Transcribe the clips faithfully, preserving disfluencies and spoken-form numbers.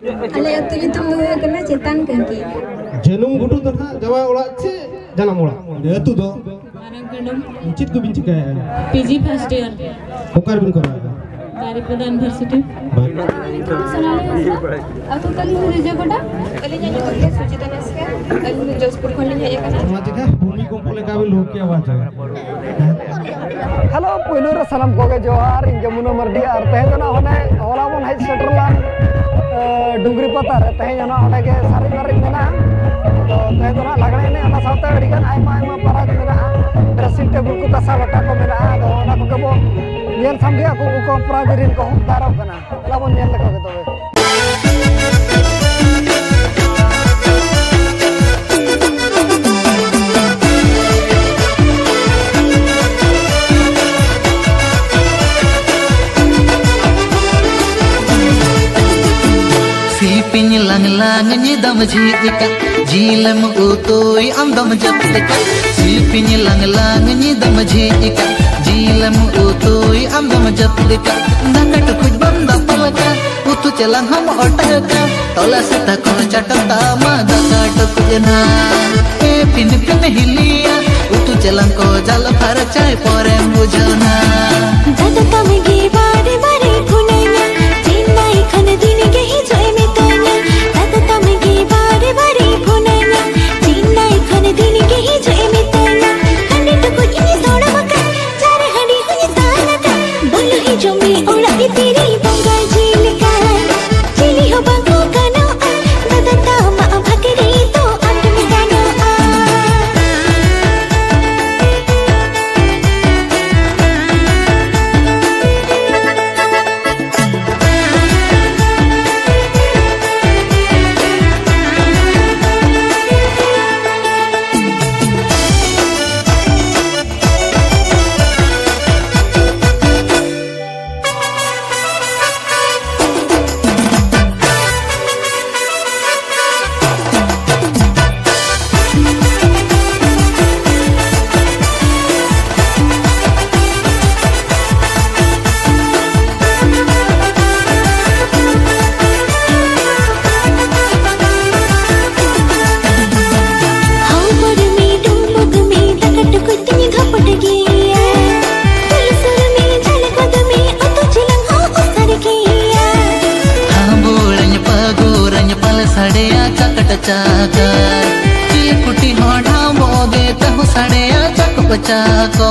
ᱟᱞᱮ ᱟᱹᱛᱩ ᱧᱩᱛᱩᱢ ᱫᱚ ᱦᱩᱭᱩᱜ ᱠᱟᱱᱟ ᱪᱮᱛᱟᱱ ᱠᱟᱹᱝᱠᱤ᱾ ᱡᱟᱹᱱᱩᱢ ᱜᱷᱩᱴᱩ ᱫᱚ ᱱᱟᱦᱟᱜ ᱡᱟᱶᱟᱭ ᱚᱲᱟᱜ ᱪᱮ ᱡᱟᱱᱟᱢ ᱚᱲᱟᱜ? ᱟᱹᱛᱩ ᱫᱚ? ᱢᱟᱨᱟᱝ ᱠᱟᱹᱰᱩᱢ᱾ ᱪᱮᱫ ᱠᱚᱵᱤᱱ ᱪᱤᱠᱟᱹᱭᱟ? P G first year᱾ ᱚᱠᱟ ᱨᱮᱵᱤᱱ ᱠᱚᱨᱟᱣᱮᱫᱼᱟ? ᱵᱟᱨᱤᱯᱟᱫᱟ ᱤᱭᱩᱱᱤᱵᱷᱟᱨᱥᱤᱴᱤ᱾ ᱵᱟᱨᱤᱯᱟᱫᱟ᱾ ᱟᱹᱛᱩ ᱛᱟᱹᱞᱤᱧ ᱨᱤᱡᱟᱹᱜᱚᱰᱟ᱾ ᱟᱹᱞᱤᱧᱟᱜ ᱧᱩᱛᱩᱢ ᱫᱚ ᱥᱩᱡᱤᱛᱟ ᱵᱟᱥᱠᱮ᱾ ᱟᱹᱞᱤᱧ ᱫᱚ ᱡᱚᱥᱯᱩᱨ ᱠᱷᱚᱱ ᱞᱤᱧ ᱦᱮᱡ ᱟᱠᱟᱱᱟ᱾ ᱱᱚᱣᱟ ᱡᱟᱭᱜᱟ ᱵᱷᱩᱢᱤᱠᱚᱢᱯᱚ ᱞᱮᱠᱟ ᱵᱤᱱ ᱞᱟᱹᱭ ᱠᱮᱭᱟ, ᱵᱟᱝ ᱪᱮ? ᱦᱮᱞᱳ, ᱯᱳᱭᱞᱳ ᱨᱮ ᱥᱟᱱᱟᱢ ᱠᱚᱜᱮ ᱡᱚᱦᱟᱨ, ᱤᱧ ᱜᱮ ᱢᱩᱱᱟ ᱢᱟᱨᱰᱤ᱾ ᱟᱨ ᱛᱮᱦᱮᱧ ᱫᱚ ᱱᱟᱜ ᱦᱟᱱᱮ ᱦᱚᱞᱟ ᱵᱚᱱ ᱦᱮᱡ ᱥᱮᱴᱮᱨ ᱞᱮᱱ, ᱮ, ᱰᱩᱝᱜᱽᱨᱤ ᱯᱟᱛᱟ ᱨᱮ᱾ ᱛᱮᱦᱮᱧ ᱦᱚᱸ ᱱᱟᱜ ᱚᱸᱰᱮ ᱜᱮ ᱥᱟᱨᱮᱡ ᱵᱟᱨᱮᱡ ᱢᱮᱱᱟᱜᱼᱟ᱾ ᱟᱫᱚ ᱛᱮᱦᱮᱧ ᱫᱚ ᱱᱟᱜ ᱞᱟᱜᱽᱲᱮ ᱮᱱᱮᱡ, ᱚᱱᱟ ᱥᱟᱶᱛᱮ ᱟᱹᱰᱤ ᱜᱟᱱ ᱟᱭᱢᱟ ᱟᱭᱢᱟ ᱯᱟᱨᱟᱡᱽ ᱢᱮᱱᱟᱜᱼᱟ, dressing table ᱠᱚ, ᱠᱟᱸᱥᱟ ᱞᱚᱴᱟ ᱠᱚ ᱢᱮᱱᱟᱜᱼᱟ᱾ ᱟᱫᱚ ᱚᱱᱟ ᱠᱚᱜᱮ ᱵᱚ ᱧᱮᱞ ᱥᱟᱢᱜᱮᱭᱟ, ᱟᱠᱚ ᱠᱚ ᱯᱨᱟᱭᱤᱡᱽ ᱨᱮᱱ ᱠᱚ ᱦᱚᱸ ᱫᱟᱨᱟᱢ ᱠᱟᱱᱟ᱾ ᱫᱮᱞᱟ ᱵᱚᱱ ᱧᱮᱞ ᱞᱮᱠᱚ ᱜᱮ ᱛᱚᱵᱮ᱾ ᱥᱤᱯᱤᱧ ᱞᱟᱝ ᱞᱟᱝ ᱧᱤᱫᱟᱹᱢ ᱡᱷᱤᱡ ᱠᱟᱜ, ᱡᱤᱞᱮᱢ ᱩᱛᱩᱭ ᱟᱢᱫᱚᱢ ᱡᱟᱹᱯᱤᱫ ᱠᱟᱜ᱾ ᱥᱤᱯᱤᱧ ᱞᱟᱝ ᱞᱟᱝ ᱧᱤᱫᱟᱹᱢ ᱡᱷᱤᱡ ᱠᱟᱜ, ᱡᱤᱞᱮᱢ ᱩᱛᱩᱭ ᱟᱢᱫᱚᱢ ᱡᱟᱹᱯᱤᱫ ᱠᱟᱜ᱾ ᱫᱟᱠᱟ ᱴᱩᱠᱩᱡ ᱵᱟᱢ ᱫᱟᱯᱟᱞ ᱠᱟᱜ, ᱩᱛᱩ ᱪᱮᱞᱟᱝ ᱦᱚᱸᱢ ᱚᱴᱟᱜ ᱠᱟᱜ᱾ ᱛᱚᱞᱟ ᱥᱮᱛᱟ ᱠᱚ ᱪᱟᱴᱚᱜ ᱛᱟᱢᱟ ᱫᱟᱠᱟ ᱴᱩᱠᱩᱡ ᱱᱟ᱾ ᱮ ᱯᱤᱱ ᱯᱤᱱ ᱦᱤᱞᱤᱭᱟ, ᱩᱛᱩ ᱪᱮᱞᱟᱝ ᱠᱚ ᱡᱟᱞ ᱯᱷᱟᱨᱪᱟᱭ ᱯᱚᱨᱮᱢ ᱵᱩᱡᱷᱟᱹᱣ ᱱᱟ᱾ ᱫᱟᱫᱟ ᱛᱟᱢ ᱜᱮ ᱵᱟᱨᱮ ᱵᱟᱨᱮ ᱯᱷᱳᱱᱟᱹᱧᱟ, ᱪᱮᱱᱱᱟᱭ ᱠᱷᱚᱱ ᱫᱤᱱ ᱜᱮ ᱦᱤᱡᱩᱜ ᱮ ᱢᱮᱛᱟᱹᱧᱟ᱾ ᱫᱟᱫᱟ ᱛᱟᱢ ᱜᱮ ᱵᱟᱨᱮ ᱵᱟᱨᱮ ᱯᱷᱳᱱᱟᱹᱧᱟ, ᱪᱮᱱᱱᱟᱭ ᱠᱷᱚᱱ ᱫᱤᱱ ᱜᱮ ᱦᱤᱡᱩᱜ ᱮ ᱢᱮᱛᱟᱹᱧᱟ᱾ ᱦᱟᱺᱰᱤ ᱴᱩᱠᱩᱡ ᱤᱧ ᱥᱚᱲᱚᱢ ᱟᱠᱟᱫ, ᱪᱟᱨ ᱦᱟᱺᱰᱤ ᱦᱚᱸᱧ ᱛᱟᱱ ᱟᱠᱟᱫ᱾ ᱵᱚᱞᱚ ᱦᱤᱡᱩᱜ ᱢᱮ ᱚᱲᱟᱜ ᱵᱷᱤᱛᱤᱨ ᱨᱮ ᱵᱚᱸᱜᱟ ᱡᱤᱞ ᱞᱮᱠᱟ᱾ ᱪᱤᱞᱤ ᱦᱚᱸ ᱵᱟᱝ ᱠᱚ ᱜᱟᱱᱚᱜᱼᱟ, ᱫᱟᱫᱟ ᱛᱟᱢᱟᱜ ᱵᱷᱟᱜᱽ ᱨᱮ ᱫᱚ ᱟᱢ ᱜᱟᱱᱚᱜᱼᱟ᱾ ᱠᱚ᱾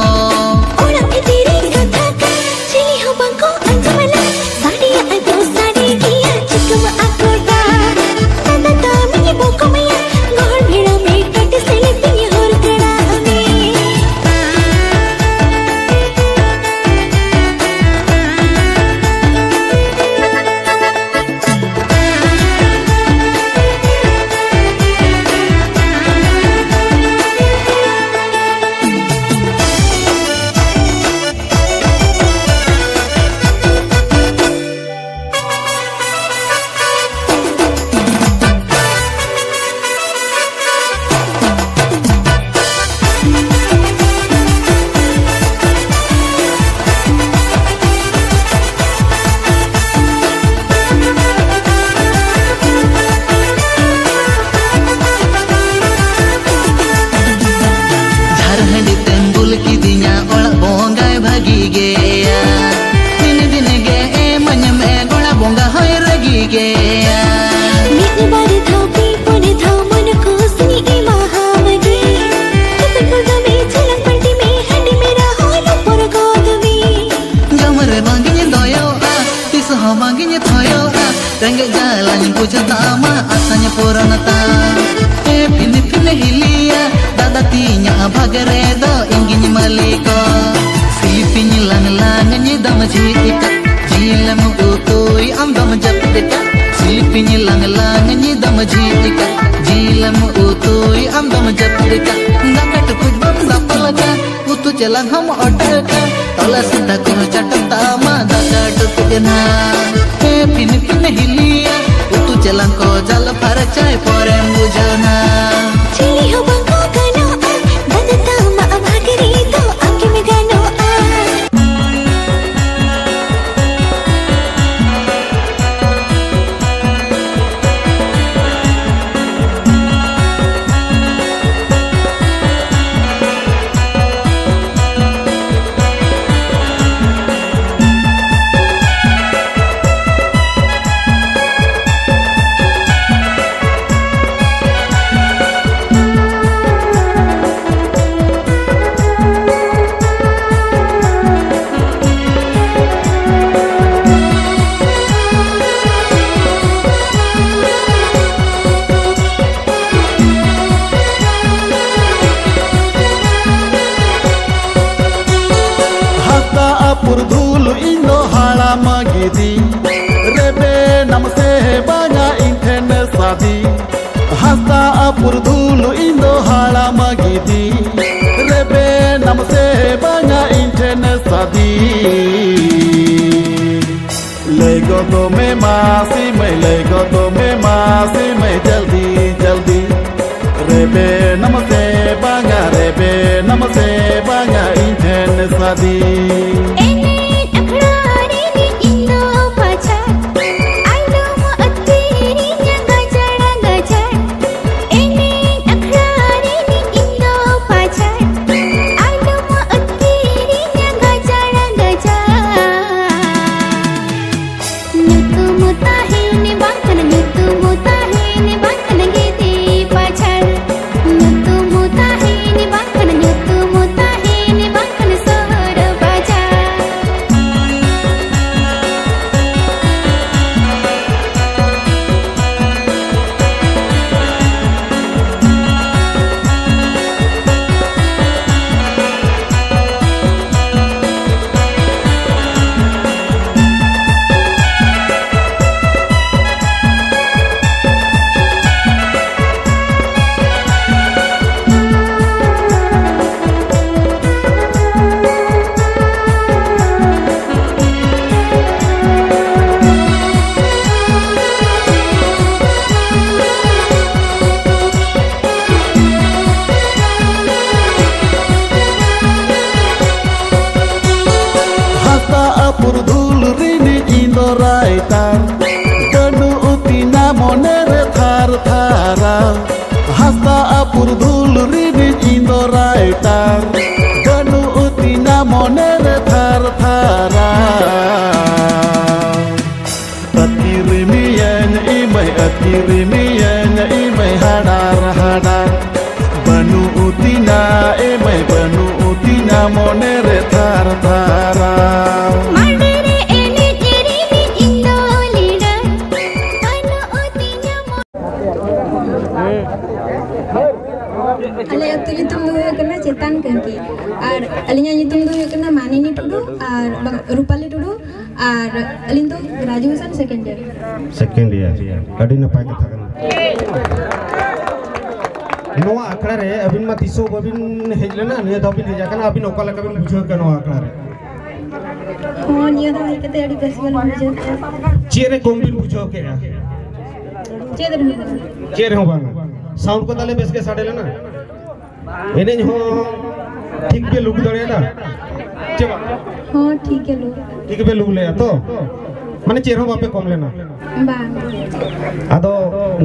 ᱚᱲᱟᱜ ᱵᱷᱤᱛᱤᱨ ᱨᱮ ᱠᱟᱛᱷᱟ ᱠᱟᱱ ᱪᱤᱞᱤ ᱦᱚᱸ ᱵᱟᱝ ᱠᱚ ᱟᱸᱡᱚᱢ ᱟᱞᱟᱝ᱾ ᱥᱟᱰᱮᱭᱟᱜ ᱟᱭ ᱫᱚ ᱥᱟᱰᱮ ᱜᱮᱭᱟ, ᱪᱤᱠᱟᱹᱢ ᱟᱠᱚᱴᱟ? ᱫᱟᱫᱟ ᱛᱟᱢᱤᱧ ᱵᱚᱠᱚᱢᱮᱭᱟ, ᱜᱚᱦᱚᱲ ᱵᱷᱮᱲᱟ ᱢᱮ, ᱠᱟᱹᱴᱤᱡ ᱥᱮᱞᱮᱫ ᱛᱤᱧ ᱦᱚᱨ ᱠᱟᱲᱟ ᱢᱮ᱾ ᱡᱷᱟᱨ ᱦᱟᱺᱰᱤ ᱛᱮᱢ ᱫᱩᱞ ᱠᱤᱫᱤᱧᱟ, ᱚᱲᱟᱜ ᱵᱚᱸᱜᱟᱭ ᱵᱷᱟᱹᱜᱤ ᱜᱮᱭᱟ᱾ ᱫᱤᱱ ᱫᱤᱱ ᱜᱮ ᱮᱢᱟᱹᱧ ᱢᱮ, ᱚᱲᱟᱜ ᱵᱚᱸᱜᱟ ᱦᱚᱸᱭ ᱨᱟᱹᱜᱤ ᱜᱮᱭᱟ᱾ ᱢᱤᱫ ᱵᱟᱨ ᱫᱷᱟᱣ, ᱯᱮ ᱯᱩᱱ ᱫᱷᱟᱣ, ᱢᱚᱱ ᱠᱩᱥᱤ ᱮᱢᱟᱦᱟᱢ ᱜᱮ᱾ ᱠᱟᱛᱷᱟ ᱠᱚ ᱫᱚᱢᱮ ᱪᱟᱞᱟᱝ ᱯᱟᱞᱴᱤ ᱢᱮ, ᱦᱟᱺᱰᱤ ᱢᱮᱨᱟ ᱦᱚᱸ ᱨᱚᱯᱚᱲ ᱜᱚᱫ ᱢᱮ᱾ ᱡᱚᱢ ᱨᱮ ᱵᱟᱝᱤᱧ ᱫᱚᱭᱚᱜᱼᱟ, ᱛᱤᱥ ᱦᱚᱸ ᱵᱟᱝᱤᱧ ᱛᱷᱚᱭᱚᱜᱼᱟ᱾ ᱨᱮᱸᱜᱮᱡ ᱡᱟᱞᱟᱧ ᱵᱩᱡᱽ ᱛᱟᱢᱟ, ᱟᱥᱟᱧ ᱯᱩᱨᱚᱱ ᱛᱟᱢ᱾ ᱮ ᱯᱷᱤᱱ ᱯᱷᱤᱱ ᱦᱤᱞᱤᱭᱟ, ᱫᱟᱫᱟ ᱛᱤᱧᱟᱜ ᱵᱷᱟᱜᱽ ᱨᱮᱫᱚ ᱤᱧᱜᱤᱧ ᱢᱟᱹᱞᱤᱠᱚ᱾ ᱥᱤᱞᱯᱤᱧ ᱞᱟᱝ ᱞᱟᱝ ᱧᱤᱫᱟᱹᱢ ᱡᱷᱤᱡ ᱠᱟᱜ, ᱡᱤᱞᱮᱢ ᱩᱛᱩᱭ ᱟᱢ ᱫᱚᱢ ᱡᱟᱹᱯᱤᱫ ᱠᱟᱜ᱾ ᱥᱤᱞᱯᱤᱧ ᱞᱟᱝ ᱞᱟᱝ ᱧᱤᱫᱟᱹᱢ ᱡᱷᱤᱡ ᱠᱟᱜ, ᱡᱤᱞᱮᱢ ᱩᱛᱩᱭ ᱟᱢ ᱫᱚᱢ ᱡᱟᱹᱯᱤᱫ ᱠᱟᱜ᱾ ᱫᱟᱠᱟ ᱴᱩᱠᱩᱡ ᱵᱟᱢ ᱫᱟᱯᱟᱞ ᱠᱟᱜ, ᱩᱛᱩ ᱪᱮᱞᱟᱝ ᱦᱚᱸᱢ ᱚᱴᱮᱡ ᱠᱟᱜ᱾ ᱛᱚᱞᱟ ᱥᱤᱫᱷᱟ ᱠᱚ ᱪᱟᱴᱚᱢ ᱛᱟᱢᱟ, ᱫᱟᱠᱟ ᱴᱩᱠᱩᱡ ᱱᱟ᱾ ᱦᱮ ᱯᱷᱤᱱ ᱯᱷᱤᱱ ᱦᱤᱞᱤᱭᱟ, ᱩᱛᱩ ᱪᱮᱞᱟᱝ ᱠᱚ ᱡᱟᱞ ᱯᱷᱟᱨᱪᱟᱭ ᱯᱚᱨᱮᱢ ᱵᱩᱡᱷᱟᱹᱣ ᱱᱟ᱾ ᱪᱤᱞᱤ ᱦᱚᱸ ᱵᱟᱝᱠᱚ ᱜᱟᱱᱚᱜᱼᱟ, ᱫᱟᱫᱟ ᱛᱟᱢᱟ ᱵᱷᱟᱜᱽ ᱨᱮᱫᱚ ᱟᱢᱜᱮᱢ ᱜᱟᱱᱚᱜᱼᱟ᱾ ᱜᱚᱫᱚᱜ ᱢᱮ ᱢᱟᱥᱮ ᱢᱟᱹᱭ ᱡᱚᱞᱫᱤ ᱡᱚᱞᱫᱤ, ᱨᱮᱵᱮᱱᱟᱢ ᱥᱮ ᱵᱟᱝᱟ, ᱨᱮᱵᱮᱱᱟᱢ ᱥᱮ ᱵᱟᱝᱟ ᱤᱧ ᱴᱷᱮᱱ ᱥᱟᱫᱤ᱾ ᱮᱱᱮᱡ ᱟᱠᱷᱲᱟ ᱨᱤᱱᱤᱡ ᱤᱧ ᱫᱚ ᱯᱟᱪᱷᱟ, ᱟᱞᱚᱢ ᱟᱹᱛᱠᱤᱨᱤᱧᱟ ᱜᱟᱡᱟᱲ ᱜᱟᱡᱟᱲ᱾ ᱮᱱᱮᱡ ᱟᱠᱷᱲᱟ ᱨᱤᱱᱤᱡ ᱤᱧ ᱫᱚ ᱯᱟᱪᱷᱟ, ᱟᱞᱚᱢ ᱟᱹᱛᱠᱤᱨᱤᱧᱟ ᱜᱟᱡᱟᱲ ᱜᱟᱡᱟᱲ᱾ ᱧᱩᱛᱩᱢ ᱛᱟᱦᱮᱱ ᱵᱟᱝᱠᱷᱟᱱ, ᱧᱩᱛᱩᱢ ᱛᱟᱦᱮᱱ ᱵᱟᱝᱠᱷᱟᱱ ᱜᱤᱫᱤ ᱯᱟᱪᱷᱟᱲ᱾ ᱧᱩᱛᱩᱢ ᱛᱟᱦᱮᱱ ᱵᱟᱝᱠᱷᱟᱱ, ᱧᱩᱛᱩᱢ ᱛᱟᱦᱮᱱ ᱵᱟᱝᱠᱷᱟᱱ ᱥᱚᱦᱚᱨ ᱵᱟᱡᱟᱨ᱾ ᱦᱟᱥᱟ ᱟᱹᱯᱩᱨ ᱫᱷᱩᱞ ᱨᱤᱱᱤᱡ ᱤᱧ ᱫᱚ ᱨᱟᱭᱴᱟᱨ, ᱵᱟᱹᱱᱩᱜ ᱛᱤᱧᱟ ᱢᱚᱱᱮ ᱨᱮ ᱛᱷᱟᱨ ᱛᱷᱟᱨᱟᱣ᱾ ᱦᱟᱥᱟ ᱟᱹᱯᱩᱨ ᱫᱷᱩᱞ ᱨᱤᱱᱤᱡ ᱤᱧ ᱫᱚ ᱨᱟᱭᱴᱟᱨ, ᱵᱟᱹᱱᱩᱜ ᱛᱤᱧᱟ ᱢᱚᱱᱮ ᱨᱮ ᱛᱷᱟᱨ ᱛᱷᱟᱨᱟᱣ᱾ ᱟᱹᱛᱠᱤᱨ ᱢᱤᱭᱟᱹᱧ ᱤᱢᱟᱹᱭ, ᱟᱹᱛᱠᱤᱨ ᱢᱤᱭᱟᱹᱧ ᱤᱢᱟᱹᱭ ᱦᱟᱰᱟᱨ ᱦᱟᱰᱟᱨ᱾ ᱵᱟᱹᱱᱩᱜ ᱛᱤᱧᱟ ᱤᱢᱟᱹᱭ, ᱵᱟᱹᱱᱩᱜ ᱛᱤᱧᱟ ᱢᱚᱱᱮ ᱨᱮ ᱛᱷᱟᱨ ᱛᱷᱟᱨᱟᱣ᱾ ᱢᱟᱰᱮ ᱨᱮ ᱮᱱᱮᱡ ᱨᱤᱱᱤᱡ ᱤᱧ ᱫᱚ ᱞᱤᱰᱟᱨ, ᱵᱟᱹᱱᱩᱜ ᱛᱤᱧᱟ ᱢᱚᱱᱮ᱾ ᱟᱞᱮ ᱟᱹᱛᱩ ᱧᱩᱛᱩᱢ ᱫᱚ ᱦᱩᱭᱩᱜ ᱠᱟᱱᱟ ᱪᱮᱛᱟᱱ ᱠᱟᱹᱝᱠᱤ ᱟᱨ ᱟᱹᱞᱤᱧᱟᱜ ᱧᱩᱛᱩᱢ ᱫᱚ ᱦᱩᱭᱩᱜ ᱠᱟᱱᱟ ᱢᱟᱱᱤᱱᱤ ᱴᱩᱰᱩ ᱟᱨ ᱵᱟᱝ, ᱨᱩᱯᱟᱞᱤ ᱴᱩᱰᱩ ᱟᱨ ᱟᱹᱞᱤᱧ ᱫᱚ graduation second year. Second year, ᱟᱹᱰᱤ ᱱᱟᱯᱟᱭ ᱠᱟᱛᱷᱟ ᱠᱟᱱᱟ᱾ ᱱᱚᱣᱟ ᱟᱠᱷᱲᱟ ᱨᱮ ᱟᱹᱵᱤᱱ ᱢᱟ ᱛᱤᱥ ᱦᱚᱸ ᱵᱟᱹᱵᱤᱱ ᱦᱮᱡ ᱞᱮᱱᱟ, ᱱᱤᱭᱟᱹ ᱫᱷᱟᱣ ᱵᱤᱱ ᱦᱮᱡ ᱟᱠᱟᱱᱟ, ᱟᱹᱵᱤᱱ ᱚᱠᱟ ᱞᱮᱠᱟ ᱵᱤᱱ ᱵᱩᱡᱷᱟᱹᱣ ᱠᱮᱫᱟ ᱱᱚᱣᱟ ᱟᱠᱷᱲᱟ ᱨᱮ? ᱦᱚᱸ, ᱱᱤᱭᱟᱹ ᱫᱷᱟᱣ ᱦᱮᱡ ᱠᱟᱛᱮ ᱟᱹᱰᱤ ᱵᱮᱥ ᱜᱮᱞᱤᱧ ᱵᱩᱡᱷᱟᱹᱣ ᱠᱮᱫᱟ᱾ ᱪᱮᱫ ᱨᱮ ᱠᱚᱢ ᱵᱤᱱ ᱵᱩᱡᱷᱟᱹᱣ ᱠᱮᱫᱟ? ᱪᱮᱫ ᱨᱮᱦᱚᱸ ᱵᱟᱝ᱾ ᱪᱮᱫ ᱨᱮᱦᱚᱸ ᱵᱟᱝ᱾ ᱥᱟᱣᱩᱱᱰ ᱠᱚ ᱛᱟᱦᱞᱮ ᱵᱮᱥ ᱜᱮ ᱥᱟᱰᱮ ᱞᱮᱱᱟ? ᱮᱱᱮᱡ ᱦᱚᱸ ᱴᱷᱤᱠ ᱯᱮ ᱞᱩᱠ ᱫᱟᱲᱮᱭᱟᱫᱟ ᱪᱮ ᱵᱟᱝ? ᱦᱚᱸ, ᱴᱷᱤᱠ ᱜᱮ ᱞᱩᱠ᱾ ᱴᱷᱤᱠ ᱯᱮ ᱞᱩᱠ ᱞᱮᱫᱟ ᱛᱚ? ᱢᱟᱱᱮ ᱪᱮᱫ ᱦᱚᱸ ᱵᱟᱯᱮ ᱠᱚᱢ ᱞᱮᱱᱟ? ᱵᱟᱝ᱾ ᱟᱫᱚ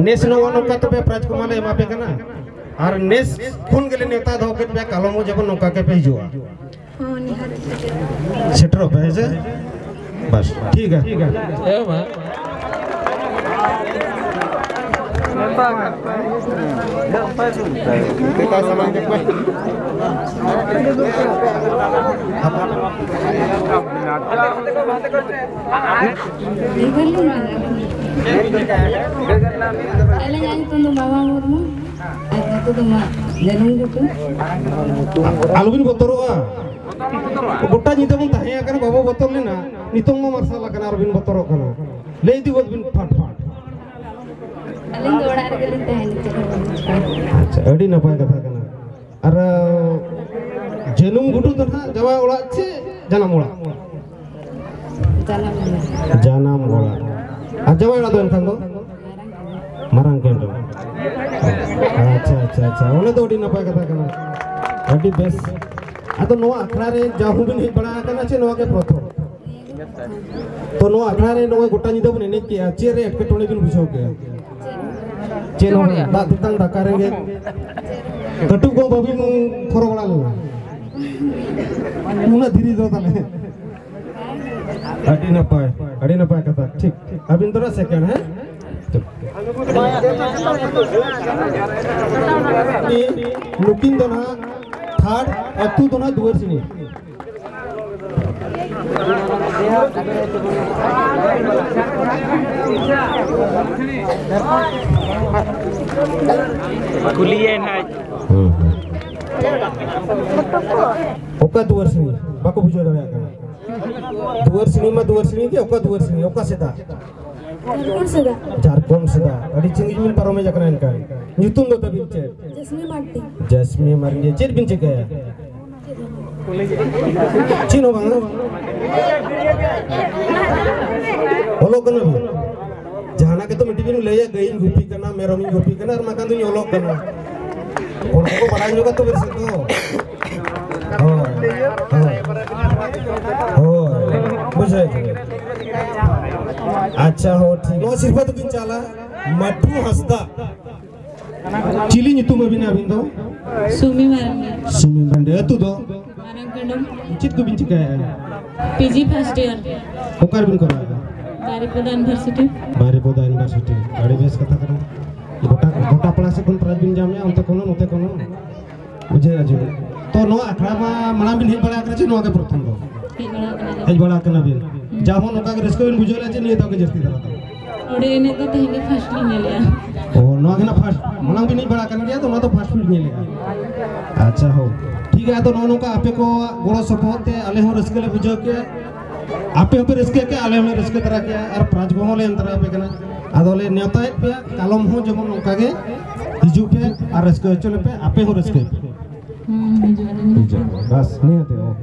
ᱱᱮᱥ ᱱᱚᱜᱼᱚ ᱱᱚᱝᱠᱟ ᱛᱚᱵᱮ ᱯᱨᱟᱭᱤᱡᱽ ᱠᱚ ᱢᱟᱞᱮ ᱮᱢᱟ ᱯᱮ ᱠᱟᱱᱟ, ᱟᱨ ᱱᱮᱥ ᱠᱷᱚᱱ ᱜᱮᱞᱮ ᱱᱮᱣᱛᱟ ᱫᱚᱦᱚ ᱠᱮᱫ ᱯᱮᱭᱟ, ᱠᱟᱞᱚᱢ ᱦᱚᱸ ᱡᱮᱢᱚᱱ ᱱᱚᱝᱠᱟ ᱜᱮᱯᱮ ᱦᱤᱡᱩᱜᱼᱟ᱾ ᱦᱚᱸ, ᱱᱤᱦᱟᱹᱛ᱾ ᱥᱮᱴᱮᱨᱚᱜ ᱯᱮ, ᱦᱮᱸ ᱥᱮ? ᱵᱟᱥ, ᱴᱷᱤᱠ ᱜᱮᱭᱟ᱾ ᱦᱮᱸ, ᱢᱟ᱾ ᱟᱹᱞᱤᱧᱟᱜ ᱧᱩᱛᱩᱢ ᱫᱚ ᱵᱟᱵᱟ ᱢᱩᱨᱢᱩ᱾ ᱟᱨ ᱱᱩᱠᱩ ᱫᱚ ᱢᱟ ᱡᱟᱹᱱᱩᱢ ᱜᱷᱩᱴᱩ᱾ ᱟᱞᱚᱵᱤᱱ ᱵᱚᱛᱚᱨᱚᱜᱼᱟ᱾ ᱜᱚᱴᱟ ᱧᱤᱫᱟᱹ ᱵᱚᱱ ᱛᱟᱦᱮᱸ ᱟᱠᱟᱱᱟ, ᱵᱟᱵᱚ ᱵᱚᱛᱚᱨ ᱞᱮᱱᱟ᱾ ᱱᱤᱛᱚᱝ ᱢᱟ ᱢᱟᱨᱥᱟᱞ ᱟᱠᱟᱱᱟ, ᱟᱨᱵᱤᱱ ᱵᱚᱛᱚᱨᱚᱜ ᱠᱟᱱᱟ᱾ ᱞᱟᱹᱭ ᱤᱫᱤ ᱜᱚᱫ ᱵᱤᱱ ᱯᱷᱟᱴ ᱯᱷᱟᱴ᱾ ᱟᱹᱞᱤᱧ ᱫᱚ ᱚᱲᱟᱜ ᱨᱮᱜᱮ ᱞᱤᱧ ᱛᱟᱦᱮᱱᱟ, ᱪᱮᱫ ᱦᱚᱸ ᱵᱟᱝ᱾ ᱟᱪᱪᱷᱟ, ᱟᱹᱰᱤ ᱱᱟᱯᱟᱭ ᱠᱟᱛᱷᱟ ᱠᱟᱱᱟ᱾ ᱟᱨ ᱡᱟᱹᱱᱩᱢ ᱜᱷᱩᱴᱩ ᱫᱚ ᱱᱟᱦᱟᱜ ᱡᱟᱶᱟᱭ ᱚᱲᱟᱜ ᱪᱮ ᱡᱟᱱᱟᱢ ᱚᱲᱟᱜ? ᱡᱟᱱᱟᱢ ᱚᱲᱟᱜ᱾ ᱡᱟᱱᱟᱢ ᱚᱲᱟᱜ᱾ ᱟᱨ ᱡᱟᱶᱟᱭ ᱚᱲᱟᱜ ᱫᱚ ᱮᱱᱠᱷᱟᱱ ᱫᱚ? ᱢᱟᱨᱟᱝ ᱠᱮᱢᱯ ᱨᱮ᱾ ᱟᱪᱪᱷᱟ, ᱟᱪᱪᱷᱟ, ᱟᱪᱪᱷᱟ, ᱚᱱᱟ ᱫᱚ ᱟᱹᱰᱤ ᱱᱟᱯᱟᱭ ᱠᱟᱛᱷᱟ ᱠᱟᱱᱟ᱾ ᱟᱹᱰᱤ ᱵᱮᱥ᱾ ᱟᱫᱚ ᱱᱚᱣᱟ ᱟᱠᱷᱲᱟ ᱨᱮ ᱡᱟᱣ ᱦᱚᱸᱵᱤᱱ ᱦᱮᱡ ᱵᱟᱲᱟ ᱟᱠᱟᱱᱟ ᱪᱮ ᱱᱚᱣᱟ ᱜᱮ ᱯᱨᱚᱛᱷᱚᱢ? ᱛᱚ, ᱱᱚᱣᱟ ᱟᱠᱷᱲᱟ ᱨᱮ ᱱᱚᱜᱼᱚᱭ ᱜᱚᱴᱟ ᱧᱤᱫᱟᱹ ᱵᱚᱱ ᱮᱱᱮᱡ ᱠᱮᱜᱼᱟ, ᱪᱮᱫ ᱨᱮ ᱮᱴᱠᱮᱴᱚᱬᱮ ᱵᱤᱱ ᱵᱩᱡᱷᱟᱹᱣ ᱠᱮᱜᱼᱟ? ᱪᱮᱫ ᱦᱚᱸ ᱵᱟᱝ᱾ ᱫᱟᱜ ᱛᱮᱛᱟᱝ ᱫᱟᱠᱟ ᱨᱮᱸᱜᱮᱡ᱾ ᱠᱟᱹᱴᱩᱵ ᱠᱚ ᱵᱟᱹᱵᱤᱱ ᱠᱷᱚᱨᱚ ᱵᱟᱲᱟ ᱞᱮᱱᱟ? ᱩᱱᱟᱹᱜ ᱫᱷᱤᱨᱤ ᱫᱚ ᱛᱟᱦᱞᱮ᱾ ᱟᱹᱰᱤ ᱱᱟᱯᱟᱭ, ᱟᱹᱰᱤ ᱱᱟᱯᱟᱭ ᱠᱟᱛᱷᱟ᱾ ᱴᱷᱤᱠ, ᱟᱹᱵᱤᱱ ᱫᱚ ᱱᱟᱜ ᱥᱮᱠᱮᱱᱰ, ᱦᱮᱸ? ᱴᱷᱤᱠ᱾ ᱱᱩᱠᱤᱱ ᱫᱚ ᱱᱟᱜ ᱛᱷᱟᱨᱰ, ᱟᱹᱛᱩ ᱫᱚ ᱱᱟᱜ ᱫᱩᱣᱟᱹᱨ ᱥᱤᱱᱤ᱾ ᱠᱩᱞᱤᱭᱮ ᱱᱟᱦᱟᱜ᱾ ᱦᱩᱸ, ᱦᱩᱸ᱾ ᱚᱠᱟ ᱫᱩᱣᱟᱹᱨ ᱥᱤᱱᱤ? ᱵᱟᱠᱚ ᱵᱩᱡᱷᱟᱹᱣ ᱫᱟᱲᱮᱭᱟᱜ ᱠᱟᱱᱟ᱾ ᱫᱩᱣᱟᱹᱨ ᱥᱤᱱᱤ ᱢᱟ ᱫᱩᱣᱟᱹᱨ ᱥᱤᱱᱤ ᱜᱮ, ᱚᱠᱟ ᱫᱩᱣᱟᱹᱨ ᱥᱤᱱᱤ? ᱚᱠᱟ ᱥᱮᱫᱟ? ᱡᱷᱟᱲᱠᱷᱚᱸᱰ ᱥᱮᱫᱟ᱾ ᱡᱷᱟᱲᱠᱷᱚᱸᱰ ᱥᱮᱫᱟ᱾ ᱟᱹᱰᱤ ᱡᱤᱞᱤᱧ ᱵᱤᱱ ᱯᱟᱨᱚᱢ ᱦᱮᱡ ᱟᱠᱟᱱᱟ ᱮᱱᱠᱷᱟᱱ᱾ ᱧᱩᱛᱩᱢ ᱫᱚ ᱛᱟᱹᱵᱤᱱ ᱪᱮᱫ? ᱡᱟᱥᱢᱤ ᱢᱟᱨᱰᱤ᱾ ᱡᱟᱥᱢᱤ ᱢᱟᱨᱰᱤ᱾ ᱪᱮᱫ ᱵᱤᱱ ᱪᱤᱠᱟᱹᱭᱟ? ᱪᱮᱫ ᱦᱚᱸ ᱵᱟᱝ᱾ ᱚᱞᱚᱜ ᱠᱟᱱᱟ ᱵᱤᱱ? ᱡᱟᱦᱟᱱᱟᱜ ᱛᱚ ᱢᱤᱫᱴᱤᱡ ᱵᱤᱱ ᱞᱟᱹᱭᱟ, "ᱜᱟᱹᱭᱤᱧ ᱜᱩᱯᱤ ᱠᱟᱱᱟ, ᱢᱮᱨᱚᱢᱤᱧ ᱜᱩᱯᱤ ᱠᱟᱱᱟ, ᱟᱨ ᱵᱟᱠᱷᱟᱱ ᱫᱩᱧ ᱚᱞᱚᱜ ᱠᱟᱱᱟ᱾" ᱚᱱᱟ ᱠᱚ ᱵᱟᱲᱟᱭ ᱧᱚᱜᱟ ᱛᱚ ᱵᱮᱥ ᱛᱮ᱾ ᱦᱳᱭ, ᱦᱳᱭ᱾ ᱦᱳᱭ, ᱵᱩᱡᱷᱟᱹᱣ ᱠᱮᱫᱟ᱾ ᱟᱪᱪᱷᱟ, ᱦᱳᱭ, ᱴᱷᱤᱠ᱾ ᱱᱚᱣᱟ ᱥᱤᱨᱯᱟᱹ ᱫᱚᱵᱤᱱ ᱪᱟᱞᱟ ᱢᱟᱴᱷᱩ ᱦᱟᱸᱥᱫᱟ᱾ ᱪᱤᱞᱤ ᱧᱩᱛᱩᱢ ᱟᱹᱵᱤᱱᱟ ᱟᱹᱵᱤᱱ ᱫᱚ? ᱥᱩᱢᱤ ᱢᱟᱨᱰᱤ᱾ ᱥᱩᱢᱤ ᱢᱟᱨᱰᱤ᱾ ᱟᱹᱛᱩ ᱫᱚ? ᱢᱟᱨᱟᱝ ᱠᱟᱰᱚᱢ᱾ ᱪᱮᱫ ᱠᱚᱵᱤᱱ ᱪᱤᱠᱟᱹᱭᱮᱫᱼᱟ? P G first year᱾ ᱚᱠᱟ ᱨᱮᱵᱤᱱ ᱠᱚᱨᱟᱣᱮᱫᱼᱟ? ᱵᱟᱨᱤᱯᱚᱫᱟ University᱾ ᱵᱟᱨᱤᱯᱚᱫᱟ University᱾ ᱟᱹᱰᱤ ᱵᱮᱥ ᱠᱟᱛᱷᱟ ᱠᱟᱱᱟ᱾ ᱜᱚᱴᱟ, ᱜᱚᱴᱟ ᱯᱟᱲᱟ ᱥᱮᱫ ᱠᱷᱚᱱ prize ᱵᱤᱱ ᱧᱟᱢᱮᱫᱼᱟ, ᱚᱱᱛᱮ ᱠᱷᱚᱱ ᱦᱚᱸ, ᱱᱚᱛᱮ ᱠᱷᱚᱱ ᱦᱚᱸ᱾ ᱵᱩᱡᱷᱟᱹᱣ ᱟᱸᱡᱚᱢ᱾ ᱛᱚ, ᱱᱚᱣᱟ ᱟᱠᱷᱲᱟ ᱢᱟ ᱢᱟᱲᱟᱝ ᱵᱤᱱ ᱦᱮᱡ ᱵᱟᱲᱟ ᱟᱠᱟᱱᱟ ᱪᱮ ᱱᱚᱣᱟ ᱜᱮ ᱯᱨᱚᱛᱷᱚᱢ ᱫᱚ? ᱦᱮᱡ ᱵᱟᱲᱟ ᱟᱠᱟᱱᱟ᱾ ᱦᱮᱡ ᱵᱟᱲᱟ ᱟᱠᱟᱱᱟ ᱵᱤᱱ᱾ ᱦᱩᱸ᱾ ᱡᱟᱦᱟᱸ ᱱᱚᱝᱠᱟ ᱜᱮ ᱨᱟᱹᱥᱠᱟᱹ ᱵᱤᱱ ᱵᱩᱡᱷᱟᱹᱣ ᱞᱮᱫᱼᱟ ᱪᱮ ᱱᱤᱭᱟᱹ ᱫᱷᱟᱣ ᱜᱮ ᱡᱟᱹᱥᱛᱤ ᱫᱷᱟᱨᱟ ᱫᱚ? ᱚᱸᱰᱮ ᱮᱱᱮᱡ ᱫᱚ ᱛᱮᱦᱮᱧ ᱜᱮ first ᱞᱤᱧ ᱧᱮᱞᱮᱜᱼᱟ᱾ ᱚ, ᱱᱚᱣᱟ ᱜᱮ ᱱᱟᱜ first᱾ ᱢᱟᱲᱟᱝ ᱵᱤᱱ ᱦᱮᱡ ᱵᱟᱲᱟ ᱟᱠᱟᱱ ᱜᱮᱭᱟ, ᱛᱚ ᱱᱚᱣᱟ ᱫᱚ first ᱵᱤᱱ ᱧᱮᱞᱮᱜᱼᱟ᱾ ᱟᱪᱪᱷᱟ, ᱦᱳ᱾ ᱴᱷᱤᱠ ᱜᱮᱭᱟ, ᱟᱫᱚ ᱱᱚᱜᱼᱚ ᱱᱚᱝᱠᱟ ᱟᱯᱮ ᱠᱚᱣᱟᱜ ᱜᱚᱲᱚ ᱥᱚᱯᱚᱦᱚᱫ ᱛᱮ ᱟᱞᱮ ᱦᱚᱸ ᱨᱟᱹᱥᱠᱟᱹ ᱞᱮ ᱵᱩᱡᱷᱟᱹᱣ ᱠᱮᱜᱼᱟ, ᱟᱯᱮ ᱦᱚᱸᱯᱮ ᱨᱟᱹᱥᱠᱟᱹ ᱠᱮᱜᱼᱟ, ᱟᱞᱮ ᱦᱚᱸᱞᱮ ᱨᱟᱹᱥᱠᱟᱹ ᱛᱟᱨᱟ ᱠᱮᱜᱼᱟ, ᱟᱨ prize ᱠᱚᱦᱚᱸ ᱞᱮ ᱮᱢ ᱛᱟᱨᱟ ᱟᱯᱮ ᱠᱟᱱᱟ᱾ ᱟᱫᱚ ᱞᱮ ᱱᱮᱣᱛᱟᱭᱮᱫ ᱯᱮᱭᱟ, ᱠᱟᱞᱚᱢ ᱦᱚᱸ ᱡᱮᱢᱚᱱ ᱱᱚᱝᱠᱟ ᱜᱮ ᱦᱤᱡᱩᱜ ᱯᱮ ᱟᱨ ᱨᱟᱹᱥᱠᱟᱹ ᱦᱚᱪᱚ ᱞᱮᱯᱮ, ᱟᱯᱮ ᱦᱚᱸ ᱨᱟᱹᱥᱠᱟᱹᱭ ᱯᱮ᱾ ᱦᱩᱸ, ᱦᱤᱡᱩᱜ ᱟᱞᱮ᱾ ᱦᱤᱡᱩᱜ ᱟᱞᱮ᱾ ᱵᱟᱥ, ᱱᱤᱭᱟᱹ ᱛᱮ, ᱚ᱾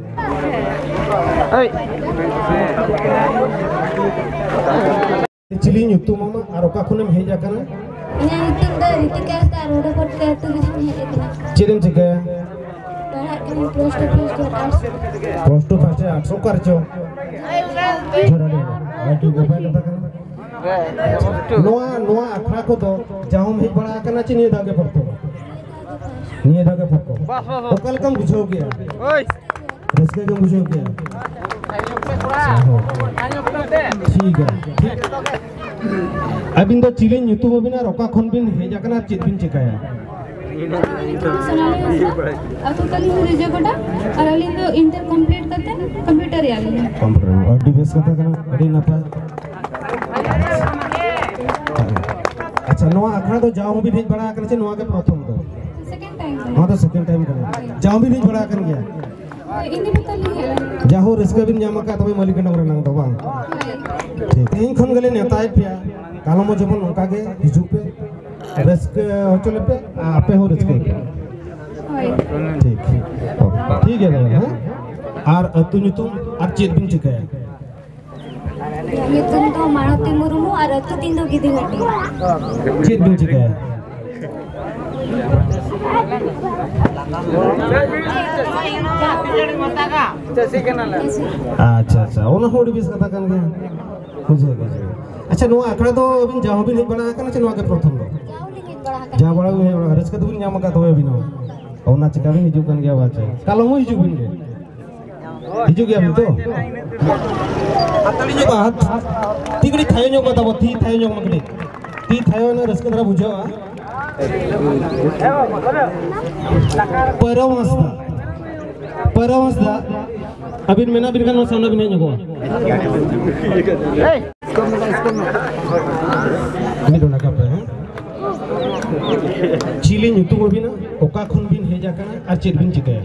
ᱪᱤᱞᱤ ᱧᱩᱛᱩᱢ ᱟᱢᱟᱜ ᱟᱨ ᱚᱠᱟ ᱠᱷᱚᱱᱮᱢ ᱦᱮᱡ ᱟᱠᱟᱱᱟ? ᱤᱧᱟᱹᱜ ᱧᱩᱛᱩᱢ ᱫᱚ ᱨᱤᱛᱤᱠᱟ ᱦᱟᱸᱥᱫᱟ, ᱨᱳᱰ ᱯᱚᱴᱠᱟ ᱟᱹᱛᱩ ᱠᱷᱚᱱᱤᱧ ᱦᱮᱡ ᱟᱠᱟᱱᱟ᱾ ᱪᱮᱫ ᱮᱢ ᱪᱤᱠᱟᱹᱭᱟ? ᱯᱟᱲᱦᱟᱜ ᱠᱟᱹᱱᱟᱹᱧ plus two first year arts᱾ Plus two first year arts, ᱚᱠᱟ ᱨᱮᱪᱚ? ᱡᱷᱚᱨᱟᱰᱤ᱾ ᱟᱹᱰᱤ ᱱᱟᱯᱟᱭ ᱠᱟᱛᱷᱟ ᱠᱟᱱᱟ᱾ ᱱᱚᱣᱟ, ᱱᱚᱣᱟ ᱟᱠᱷᱲᱟ ᱠᱚᱫᱚ ᱡᱟᱦᱟᱸᱢ ᱦᱮᱡ ᱵᱟᱲᱟ ᱟᱠᱟᱱᱟ ᱪᱮ ᱱᱤᱭᱟᱹ ᱫᱷᱟᱣ ᱜᱮ ᱯᱨᱚᱛᱷᱚᱢ? ᱱᱤᱭᱟᱹ ᱫᱷᱟᱣ ᱜᱮ ᱯᱨᱚᱛᱷᱚᱢ᱾ ᱵᱟᱥ, ᱵᱟᱥ, ᱵᱟᱥ᱾ ᱚᱠᱟ ᱞᱮᱠᱟᱢ ᱵᱩᱡᱷᱟᱹᱣ ᱠᱮᱜᱼᱟ? ᱳᱭ᱾ ᱨᱟᱹᱥᱠᱟᱹ ᱜᱮᱢ ᱵᱩᱡᱷᱟᱹᱣ ᱠᱮᱜᱼᱟ? ᱟᱪᱪᱷᱟ, ᱦᱳᱭ᱾ ᱴᱷᱤᱠ ᱜᱮᱭᱟ, ᱴᱷᱤᱠ᱾ ᱟᱹᱵᱤᱱ ᱫᱚ ᱪᱤᱞᱤ ᱧᱩᱛᱩᱢ ᱟᱹᱵᱤᱱ ᱟᱨ ᱚᱠᱟ ᱠᱷᱚᱱ ᱵᱤᱱ ᱦᱮᱡ ᱟᱠᱟᱱᱟ ᱟᱨ ᱪᱮᱫ ᱵᱤᱱ ᱪᱤᱠᱟᱹᱭᱟ? ᱥᱳᱱᱟᱞᱤ ᱦᱟᱸᱥᱫᱟ, ᱟᱹᱛᱩ ᱛᱟᱹᱞᱤᱧ ᱨᱤᱡᱟᱹᱜᱚᱰᱟ, ᱟᱨ ᱟᱹᱞᱤᱧ ᱫᱚ ᱤᱱᱴᱟᱨ complete ᱠᱟᱛᱮ computer ᱨᱮᱭᱟᱜ ᱞᱤᱧ᱾ Computer, ᱟᱹᱰᱤ ᱵᱮᱥ ᱠᱟᱛᱷᱟ ᱠᱟᱱᱟ, ᱟᱹᱰᱤ ᱱᱟᱯᱟᱭ᱾ ᱟᱪᱪᱷᱟ, ᱱᱚᱣᱟ ᱟᱠᱷᱲᱟ ᱫᱚ ᱡᱟᱣ ᱦᱚᱸᱵᱤᱱ ᱦᱮᱡ ᱵᱟᱲᱟ ᱟᱠᱟᱱᱟ ᱪᱮ ᱱᱚᱣᱟ ᱜᱮ ᱯᱨᱚᱛᱷᱚᱢ ᱫᱚ? Second time᱾ ᱱᱚᱣᱟ ᱫᱚ second time ᱠᱟᱱᱟ᱾ ᱡᱟᱣ ᱵᱤᱱ ᱦᱮᱡ ᱵᱟᱲᱟ ᱟᱠᱟᱱ ᱜᱮᱭᱟ? ᱦᱳᱭ, ᱤᱧ ᱫᱚ ᱵᱚᱛᱚᱨ ᱞᱤᱧ ᱦᱮᱡ ᱞᱮᱱᱟ᱾ ᱡᱟᱦᱳ, ᱨᱟᱹᱥᱠᱟᱹ ᱵᱤᱱ ᱧᱟᱢ ᱟᱠᱟᱫ ᱛᱚᱵᱮ ᱢᱟᱹᱞᱤᱠ ᱰᱚᱝ ᱨᱮᱱᱟᱝ ᱫᱚ ᱵᱟᱝ? ᱦᱳᱭ᱾ ᱴᱷᱤᱠ, ᱛᱮᱦᱮᱧ ᱠᱷᱚᱱ ᱜᱮᱞᱮ ᱱᱮᱣᱛᱟᱭᱮᱫ ᱯᱮᱭᱟ, ᱠᱟᱞᱚᱢ ᱦᱚᱸ ᱡᱮᱢᱚᱱ ᱚᱱᱠᱟ ᱜᱮ ᱦᱤᱡᱩᱜ ᱯᱮ, ᱨᱟᱹᱥᱠᱟᱹ ᱦᱚᱪᱚ ᱞᱮᱯᱮ, ᱟᱨ ᱟᱯᱮ ᱦᱚᱸ ᱨᱟᱹᱥᱠᱟᱹᱭ ᱯᱮ᱾ ᱦᱳᱭ᱾ ᱴᱷᱤᱠ, ᱴᱷᱤᱠ ᱜᱮᱭᱟ ᱛᱚᱵᱮ, ᱦᱮᱸ? ᱟᱨ ᱟᱹᱛᱩ ᱧᱩᱛᱩᱢ ᱟᱨ ᱪᱮᱫ ᱵᱤᱱ ᱪᱤᱠᱟᱹᱭᱟ? ᱧᱩᱛᱩᱢ ᱫᱚ ᱢᱟᱲᱚᱛᱤ ᱢᱩᱨᱢᱩ ᱟᱨ ᱟᱹᱛᱩ ᱛᱤᱧ ᱫᱚ ᱜᱤᱫᱤᱜᱷᱟᱹᱴᱤ᱾ ᱪᱮᱫ ᱵᱤᱱ ᱪᱤᱠᱟᱹᱭᱟ? ᱟᱪᱪᱷᱟ, ᱟᱪᱪᱷᱟ, ᱚᱱᱟ ᱦᱚᱸ ᱟᱹᱰᱤ ᱵᱮᱥ ᱠᱟᱛᱷᱟ ᱠᱟᱱ ᱜᱮᱭᱟ᱾ ᱵᱩᱡᱷᱟᱹᱣ, ᱵᱩᱡᱷᱟᱹᱣ᱾ ᱟᱪᱪᱷᱟ, ᱱᱚᱣᱟ ᱟᱠᱷᱲᱟ ᱫᱚ ᱟᱹᱵᱤᱱ ᱡᱟᱣ ᱦᱚᱸᱵᱤᱱ ᱦᱮᱡ ᱵᱟᱲᱟ ᱟᱠᱟᱱᱟ ᱪᱮ ᱱᱚᱣᱟ ᱜᱮ ᱯᱨᱚᱛᱷᱚᱢ ᱫᱚ? ᱡᱟᱣ ᱦᱚᱸᱞᱤᱧ ᱦᱮᱡ ᱵᱟᱲᱟ ᱟᱠᱟᱱᱟ᱾ ᱡᱟᱣ ᱵᱟᱲᱟ ᱵᱤᱱ ᱦᱮᱡ ᱵᱟᱲᱟ, ᱨᱟᱹᱥᱠᱟᱹ ᱫᱚᱵᱤᱱ ᱧᱟᱢ ᱟᱠᱟᱫ ᱛᱚᱵᱮ ᱟᱹᱵᱤᱱ ᱦᱚᱸ᱾ ᱚᱱᱟ ᱪᱤᱠᱟ ᱵᱤᱱ ᱦᱤᱡᱩᱜ ᱠᱟᱱ ᱜᱮᱭᱟ ᱵᱟᱪᱮ? ᱠᱟᱞᱚᱢ ᱦᱚᱸ ᱦᱤᱡᱩᱜ ᱵᱤᱱ ᱜᱮ᱾ ᱦᱤᱡᱩᱜ ᱜᱮᱭᱟ ᱵᱤᱱ ᱛᱚ? ᱦᱟᱛᱟᱲᱤ ᱧᱚᱜ ᱵᱟᱦᱟ᱾ ᱛᱤ ᱠᱟᱹᱴᱤᱡ ᱛᱷᱟᱭᱚ ᱧᱚᱜ ᱢᱟ ᱛᱟᱵᱚ, ᱛᱤ ᱛᱷᱟᱭᱚ ᱧᱚᱜ ᱢᱟ ᱠᱟᱹᱴᱤᱡ᱾ ᱛᱤ ᱛᱷᱟᱭᱚ ᱮᱱᱟ, ᱨᱟᱹᱥᱠᱟᱹ ᱫᱷᱟᱨᱟ ᱵᱩᱡᱷᱟᱹᱜᱼᱟ᱾ ᱯᱟᱹᱨᱣ ᱦᱟᱸᱥᱫᱟ, ᱯᱟᱹᱨᱣ ᱦᱟᱸᱥᱫᱟ, ᱟᱹᱵᱤᱱ ᱢᱮᱱᱟᱜ ᱵᱤᱱ ᱠᱷᱟᱱ ᱱᱚᱣᱟ ᱥᱟᱢᱱᱟ ᱵᱤᱱ ᱦᱮᱡ ᱧᱚᱜᱚᱜᱼᱟ᱾ ᱢᱤᱫ ᱰᱚᱸᱰᱟ ᱠᱟᱯᱮ, ᱦᱮᱸ? ᱪᱤᱞᱤ ᱧᱩᱛᱩᱢ ᱟᱹᱵᱤᱱᱟ, ᱚᱠᱟ ᱠᱷᱚᱱ ᱵᱤᱱ ᱦᱮᱡ ᱟᱠᱟᱱᱟ ᱟᱨ ᱪᱮᱫ ᱵᱤᱱ ᱪᱤᱠᱟᱹᱭᱟ?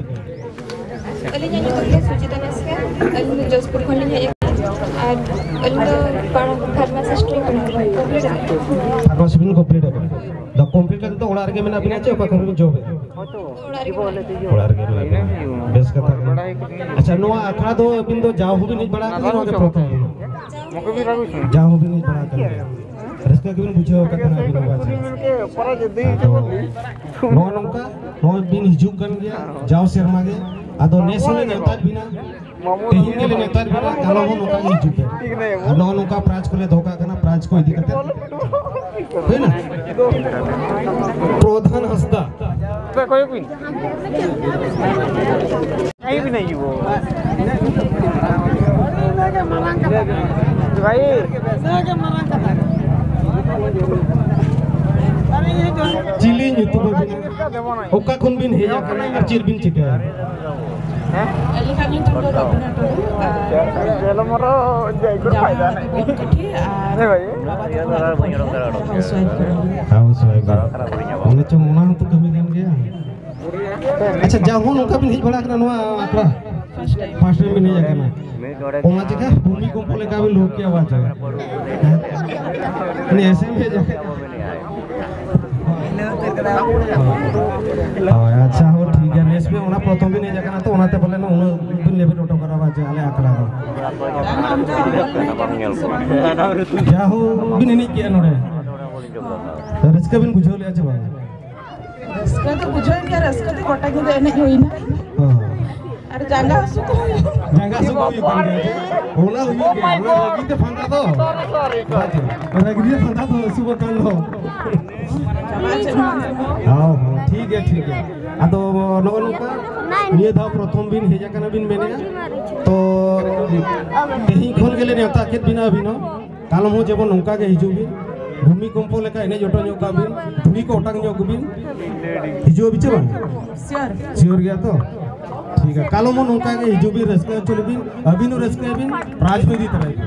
ᱟᱹᱞᱤᱧᱟᱜ ᱧᱩᱛᱩᱢ ᱫᱚ ᱥᱩᱡᱤᱛᱟ ᱵᱟᱥᱠᱮ᱾ ᱟᱹᱞᱤᱧ ᱫᱚ ᱡᱚᱥᱯᱩᱨ ᱠᱷᱚᱱ ᱞᱤᱧ ᱦᱮᱡ ᱟᱠᱟᱱᱟ᱾ ᱟᱨ ᱟᱹᱞᱤᱧ ᱫᱚ ᱯᱟᱲᱦᱟᱣ ᱯᱷᱟᱨᱢᱟᱥᱤᱥᱴ ᱞᱤᱧ ᱯᱟᱲᱦᱟᱣ ᱠᱟᱱᱟ, ᱠᱚᱢᱯᱞᱤᱴ ᱟᱠᱟᱱᱟ᱾ ᱯᱷᱟᱨᱢᱟᱥᱤ ᱵᱤᱱ ᱠᱚᱢᱯᱞᱤᱴ ᱟᱠᱟᱱᱟ᱾ ᱫᱚ ᱠᱚᱢᱯᱞᱤᱴ ᱠᱟᱛᱮ ᱫᱚ ᱚᱲᱟᱜ ᱨᱮᱜᱮ ᱢᱮᱱᱟᱜ ᱵᱤᱱᱟ ᱪᱮ ᱚᱠᱟ ᱠᱚᱨᱮ ᱵᱤᱱ ᱡᱚᱵ ᱮᱫᱟ? ᱚᱲᱟᱜ ᱨᱮᱜᱮ ᱢᱮᱱᱟᱜ ᱞᱤᱧᱟ᱾ ᱚᱲᱟᱜ ᱨᱮᱜᱮ ᱢᱮᱱᱟᱜ ᱵᱤᱱᱟ᱾ ᱵᱮᱥ ᱠᱟᱛᱷᱟ ᱠᱟᱱᱟ᱾ ᱟᱪᱪᱷᱟ, ᱱᱚᱣᱟ ᱟᱠᱷᱲᱟ ᱫᱚ ᱟᱹᱵᱤᱱ ᱫᱚ ᱡᱟᱣ ᱦᱚᱸᱵᱤᱱ ᱦᱮᱡ ᱵᱟᱲᱟ ᱟᱠᱟᱱᱟ, ᱱᱚᱣᱟ ᱜᱮ ᱯᱨᱚᱛᱷᱚᱢ ᱫᱤᱱ? ᱡᱟᱣ ᱦᱚᱸᱵᱤᱱ ᱦᱮᱡ ᱵᱟᱲᱟ ᱟᱠᱟᱱ ᱜᱮᱭᱟ᱾ ᱨᱟᱹᱥᱠᱟᱹ ᱜᱮᱵᱤᱱ ᱵᱩᱡᱷᱟᱹᱣ ᱟᱠᱟᱫ ᱛᱟᱦᱮᱱᱟ ᱟᱹᱵᱤᱱ ᱦᱚᱸ, ᱵᱟᱝ ᱥᱮ? ᱟᱫᱚ ᱱᱚᱜᱼᱚ ᱱᱚᱝᱠᱟ, ᱱᱚᱜᱼᱚᱭ ᱵᱤᱱ ᱦᱤᱡᱩᱜ ᱠᱟᱱ ᱜᱮᱭᱟ ᱡᱟᱣ ᱥᱮᱨᱢᱟ ᱜᱮ᱾ ᱟᱫᱚ ᱱᱮᱥ ᱦᱚᱸᱞᱤᱧ ᱱᱮᱣᱛᱟᱭᱮᱫ ᱵᱤᱱᱟ, ᱛᱮᱦᱮᱧ ᱜᱮᱞᱤᱧ ᱱᱮᱣᱛᱟᱭᱮᱫ ᱵᱤᱱᱟ, ᱠᱟᱞᱚᱢ ᱦᱚᱸ ᱱᱚᱝᱠᱟ ᱜᱮ ᱦᱤᱡᱩᱜ ᱯᱮ᱾ ᱟᱨ ᱱᱚᱜᱼᱚ ᱱᱚᱝᱠᱟ ᱯᱨᱟᱭᱤᱡᱽ ᱠᱚᱞᱮ ᱫᱚᱦᱚ ᱠᱟᱜ ᱠᱟᱱᱟ, ᱯᱨᱟᱭᱤᱡᱽ ᱠᱚ ᱤᱫᱤ ᱠᱟᱛᱮ᱾ ᱦᱩᱭᱱᱟ? ᱯᱨᱚᱫᱷᱟᱱ ᱦᱟᱸᱥᱫᱟ᱾ ᱚᱠᱚᱭ ᱠᱚᱭᱚᱜ ᱵᱤᱱ? ᱟᱭᱩᱵ ᱵᱤᱱ ᱟᱭᱩᱵ᱾ ᱵᱷᱟᱭ᱾ ᱪᱤᱞᱤ ᱧᱩᱛᱩᱢ ᱟᱹᱵᱤᱱ? ᱚᱠᱟ ᱠᱷᱚᱱ ᱵᱤᱱ ᱦᱮᱡ ᱟᱠᱟᱱᱟ ᱟᱨ ᱪᱮᱫ ᱵᱤᱱ ᱪᱤᱠᱟᱹᱭᱟ? ᱟᱹᱞᱤᱧᱟᱜ ᱧᱩᱛᱩᱢ ᱫᱚ ᱨᱚᱵᱤᱱᱟ ᱴᱩᱰᱩ, ᱟᱨ ᱡᱟᱶᱟᱭ ᱚᱲᱟᱜ ᱫᱚ ᱵᱚᱱᱠᱟᱴᱷᱤ, ᱟᱨ ᱵᱟᱵᱟ ᱛᱟᱠᱚ ᱚᱲᱟᱜ ᱫᱚ ᱯᱟᱹᱰᱩᱣᱟᱹ, ᱦᱟᱣᱩᱥ ᱣᱟᱭᱤᱯ ᱠᱟᱱᱟᱞᱤᱧ᱾ ᱦᱟᱣᱩᱥ ᱣᱟᱭᱤᱯ ᱠᱟᱱᱟ᱾ ᱚᱱᱮ ᱪᱚᱝ, ᱚᱱᱟ ᱦᱚᱸᱛᱚ ᱠᱟᱹᱢᱤ ᱠᱟᱱ ᱜᱮᱭᱟ᱾ ᱟᱪᱪᱷᱟ, ᱡᱟᱣ ᱦᱚᱸ ᱱᱚᱝᱠᱟ ᱵᱤᱱ ᱦᱮᱡ ᱵᱟᱲᱟ ᱟᱠᱟᱱᱟ ᱱᱚᱣᱟ ᱟᱠᱷᱲᱟ? First time. ᱯᱷᱟᱥᱴ ᱴᱟᱭᱤᱢ ᱵᱤᱱ ᱦᱮᱡ ᱟᱠᱟᱱᱟ᱾ ᱚᱱᱟ ᱪᱤᱠᱟ ᱵᱷᱩᱢᱤᱠᱚᱢᱯᱚ ᱞᱮᱠᱟ ᱵᱤᱱ ᱞᱩᱦᱩᱠ ᱠᱮᱜᱼᱟ ᱵᱟᱝ ᱪᱚ? ᱦᱮᱸ? ᱩᱱᱤ ᱮᱥᱮᱢ ᱦᱮᱡ ᱟᱠᱟᱱᱟ᱾ ᱦᱳᱭ, ᱟᱪᱪᱷᱟ, ᱦᱳᱭ, ᱴᱷᱤᱠ ᱜᱮᱭᱟ᱾ ᱱᱮᱥ ᱯᱮ ᱚᱱᱟ ᱯᱨᱚᱛᱷᱚᱢ ᱵᱤᱱ ᱦᱮᱡ ᱟᱠᱟᱱᱟ, ᱛᱚ ᱚᱱᱟᱛᱮ ᱯᱟᱞᱮᱱ ᱩᱱᱟᱹᱜ ᱵᱤᱱ ᱞᱮᱵᱮᱫ ᱦᱚᱴᱚ ᱠᱟᱫᱟ ᱵᱟ ᱡᱮ ᱟᱞᱮ ᱟᱠᱷᱲᱟ ᱫᱚ᱾ ᱡᱟ ᱦᱳ, ᱵᱤᱱ ᱮᱱᱮᱡ ᱠᱮᱜᱼᱟ ᱱᱚᱰᱮ, ᱨᱟᱹᱥᱠᱟᱹ ᱵᱤᱱ ᱵᱩᱡᱷᱟᱹᱣ ᱞᱮᱜᱼᱟ ᱪᱮ ᱵᱟᱝ? ᱨᱟᱹᱥᱠᱟᱹ ᱫᱚ ᱵᱩᱡᱷᱟᱹᱣ ᱜᱮᱭᱟ, ᱨᱟᱹᱥᱠᱟᱹ ᱛᱮ ᱜᱚᱴᱟ ᱧᱤᱫᱟᱹ ᱮᱱᱮᱡ ᱦᱩᱭᱱᱟ᱾ ᱦᱚᱸ᱾ ᱟᱨ ᱡᱟᱸᱜᱟ ᱦᱟᱹᱥᱩ ᱠᱚ ᱦᱩᱭᱩᱜ᱾ ᱡᱟᱸᱜᱟ ᱦᱟᱹᱥᱩ ᱠᱚ ᱦᱩᱭᱩᱜ ᱠᱟᱱ ᱜᱮᱭᱟ᱾ ᱚᱱᱟ ᱦᱩᱭᱩᱜ ᱜᱮᱭᱟ, ᱚᱱᱟ ᱨᱟᱹᱜᱤ ᱛᱮ ᱯᱷᱟᱸᱫᱟ ᱫᱚ᱾ ᱵᱟᱝ ᱪᱮ? ᱨᱟᱹᱜᱤ ᱛᱮ ᱯᱷᱟᱸᱫᱟ ᱫᱚ ᱦᱟᱹᱥᱩ ᱵᱟᱠᱷᱟᱱ ᱫᱚ᱾ ᱦᱚᱸ, ᱦᱚᱸ, ᱴᱷᱤᱠ ᱜᱮᱭᱟ, ᱴᱷᱤᱠ ᱜᱮᱭᱟ᱾ ᱟᱫᱚ ᱱᱚᱜᱼᱚ ᱱᱚᱝᱠᱟ ᱱᱤᱭᱟᱹ ᱫᱷᱟᱣ ᱯᱨᱚᱛᱷᱚᱢ ᱵᱤᱱ ᱦᱮᱡ ᱟᱠᱟᱱᱟ ᱵᱤᱱ ᱢᱮᱱᱮᱫᱼᱟ, ᱛᱚ ᱛᱮᱦᱮᱧ ᱠᱷᱚᱱ ᱜᱮᱞᱮ ᱱᱮᱣᱛᱟ ᱠᱮᱫ ᱵᱤᱱᱟ ᱟᱹᱵᱤᱱ ᱦᱚᱸ᱾ ᱠᱟᱞᱚᱢ ᱦᱚᱸ ᱡᱮᱢᱚᱱ ᱱᱚᱝᱠᱟ ᱜᱮ ᱦᱤᱡᱩᱜ ᱵᱤᱱ, ᱵᱷᱩᱢᱤᱠᱚᱢᱯᱚ ᱞᱮᱠᱟ ᱮᱱᱮᱡ ᱦᱚᱴᱚ ᱧᱚᱜ ᱠᱟᱜ ᱵᱤᱱ, ᱫᱷᱩᱲᱤ ᱠᱚ ᱚᱴᱟᱝ ᱧᱚᱜ ᱵᱤᱱ᱾ ᱦᱤᱡᱩᱜ ᱟᱵᱤᱱ ᱪᱮ ᱵᱟᱝ? ᱥᱤᱭᱳᱨ᱾ ᱥᱤᱭᱳᱨ ᱜᱮᱭᱟ ᱛᱚ? ᱴᱷᱤᱠ ᱜᱮᱭᱟ, ᱠᱟᱞᱚᱢ ᱦᱚᱸ ᱱᱚᱝᱠᱟ ᱜᱮ ᱦᱤᱡᱩᱜ ᱵᱤᱱ, ᱨᱟᱹᱥᱠᱟᱹ ᱦᱚᱪᱚ ᱞᱮᱵᱤᱱ, ᱟᱹᱵᱤᱱ ᱦᱚᱸ ᱨᱟᱹᱥᱠᱟᱹᱭ ᱵᱤᱱ, ᱯᱨᱟᱭᱤᱡᱽ ᱦᱚᱸ ᱤᱫᱤ ᱛᱚᱨᱟᱭ ᱵᱤᱱ᱾